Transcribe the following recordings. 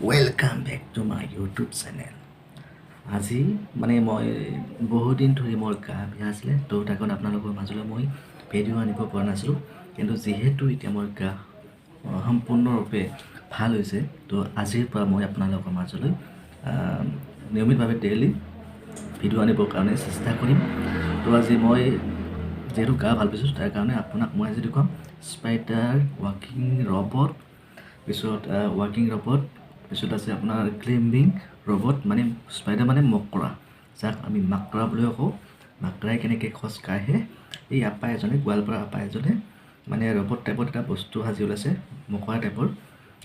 Welcome back to my YouTube channel. আজি মানে মই বহুদিন ধৰি মোৰ গা বেয়া আছিলে, তো তাৰ কাৰণে আপোনালোকৰ মাজলৈ মই ভিডিঅ' আনিব পৰা নাছিলোঁ। কিন্তু যিহেতু এতিয়া মোৰ গা সম্পূৰ্ণৰূপে ভাল হৈছে, তো আজিৰ পৰা মই আপোনালোকৰ মাজলৈ নিয়মিতভাৱে ডেইলি ভিডিঅ' আনিবৰ কাৰণে চেষ্টা কৰিম। তো আজি মই যিহেতু গা ভাল পাইছোঁ, তাৰ কাৰণে আপোনাক মই আজি দেখুৱাম স্পাইডাৰ ৱাকিং ৰবট, পিছত ৱাকিং ৰবট, পিছত আছে আপোনাৰ ক্লাইম্বিং ৰবট, মানে স্পাইডাৰ মানে মকৰা, যাক আমি মাকৰা বুলিও কওঁ। মাকৰাই কেনেকৈ খোজকাঢ়ে, এই আপা এজনে, গোৱালপাৰা আপা এজনে মানে ৰবট টাইপত এটা বস্তু সাজি ওলাইছে, মকৰা টাইপৰ।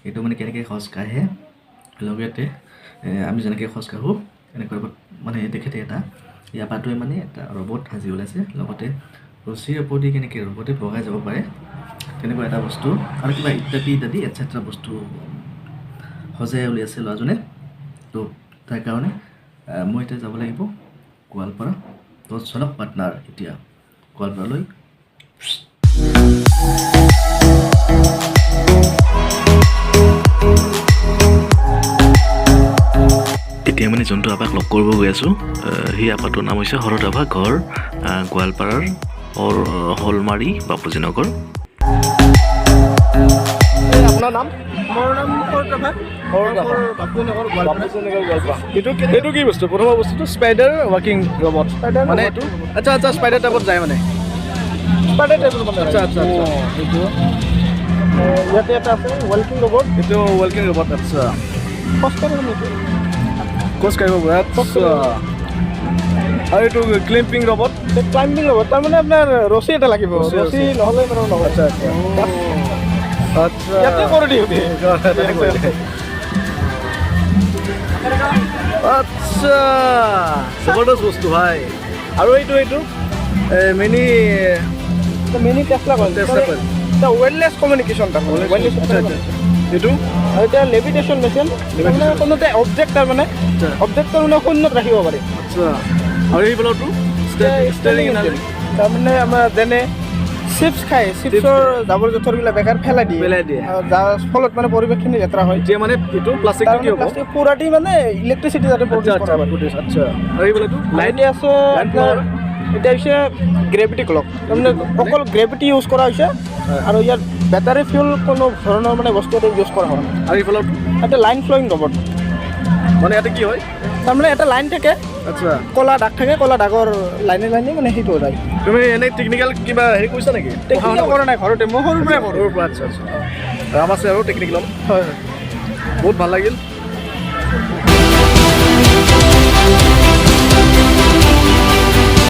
এইটো মানে কেনেকৈ খোজকাঢ়ে, লগতে আমি যেনেকৈ খোজকাঢ়োঁ এনেকুৱা ৰবট, মানে তেখেতে এটা, এই আপাটোৱে মানে এটা ৰবট সাজি ওলাইছে। লগতে ৰছীৰ ওপৰেদি কেনেকৈ ৰবটে বগাই যাব পাৰে, তেনেকুৱা এটা বস্তু আৰু কিবা ইত্যাদি ইত্যাদি এটচেট্ৰা বস্তু সজাই উলিয়াইছে ল'ৰাজনে। তো তাৰ কাৰণে মই এতিয়া যাব লাগিব গোৱালপাৰা। তো চলক পাৰ্টনাৰ, এতিয়া গোৱালপাৰালৈ। এতিয়া মানে যোনটো আপাক লগ কৰিব গৈ আছোঁ, সেই আপাটোৰ নাম হৈছে শৰৎ আভা, ঘৰ গোৱালপাৰাৰ শ'লমাৰী বাপুজী নগৰ। আপোনাৰ নাম? মোৰ নাম শৰৎ ৰাভা। শৰৎ ৰাভা। ঘৰ বাপুনগৰ, গোৱালপাৰা। এইটো কি বস্তু? প্ৰথমৰ বস্তুটো স্পাইডাৰ ৱাকিং ৰবট। স্পাইডাৰ মানে robot। আচ্ছা, স্পাইডাৰ টাইপত যায় মানে। স্পাইডাৰ টাইপৰ মানে। আচ্ছা। এইটো ইয়াতে এটা আছে ৱাকিং ৰবট। এইটো ৱাকিং ৰবট, আচ্ছা। খোজকাঢ়িব নেকি? খোজ কাঢ়িব পাৰে, আচ্ছা। আৰু এইটো ক্লাইম্বিং ৰবট? ক্লাইম্বিং ৰবট, তাৰমানে আপোনাৰ ৰছী এটা লাগিব। ৰছী, ৰছী ৰছী। নহ'লে মানে নহয়। আচ্ছা। ইয়াতে কৰি দিওঁ। তাতে কৰি দিয়ে। আচ্ছা, জবৰদস্ত বস্তু ভাই। আৰু এইটো মিনি মিনি টেচলা কইল। টেচলা কইল। এটা ৱায়াৰলেছ কমিউনিকেশ্যন, তাৰমানে ৱায়াৰলেছ। আচ্ছা, এইটো আৰু এতিয়া লেভিটেশ্যন মেচিন, তাৰমানে কোনো এটা অবজেক্ট, তাৰমানে অবজেক্ট তাৰমানে শূন্যত ৰাখিব পাৰি। আচ্ছা, আৰু এইফালৰটো ষ্টেৰিং? তাৰমানে আমাৰ যেনে চিপছ খায়, চিপছৰ জাবৰ জোঁথৰবিলাক বেকাৰ পেলাই দিয়ে। পেলাই দিয়ে। আৰু যাৰ ফলত মানে পৰিৱেশখিনি লেতেৰা হয়। এতিয়া মানে এইটো প্লাষ্টিকটো কি হ'ব? প্লাষ্টিক পুৰাটি মানে ইলেক্ট্ৰিচিটি যাতে প্ৰডিউচ কৰা হয়। আচ্ছা, আৰু এইফালেটো লাইট আছে। লাইন। আপোনাৰ এতিয়া হৈছে গ্ৰেভিটি ক্লক, তাৰমানে অকল গ্ৰেভিটি ইউজ কৰা হৈছে আৰু ইয়াত বেটাৰী ফিউল কোনো ধৰণৰ মানে বস্তু এটা ইউজ কৰা হোৱা নাই। আৰু এইফালৰটো? এটা লাইন ফ্লয়িং ৰবট। মানে ইয়াতে কি হয়? তাৰমানে এটা লাইন থাকে, ক'লা দাগ থাকে, ক'লা দাগৰ লাইনে লাইনে মানে সেইটো যায়। তুমি এনেই টেকনিকেল কিবা হেৰি কৰিছা নেকি? টেকনিকেল কৰা নাই, ঘৰতে মই সৰুৰ পৰাই কৰোঁ। সৰুৰ পৰা, আচ্ছা। ৰাম আছে আৰু টেকনিকেলত। হয়। বহুত ভাল লাগিল।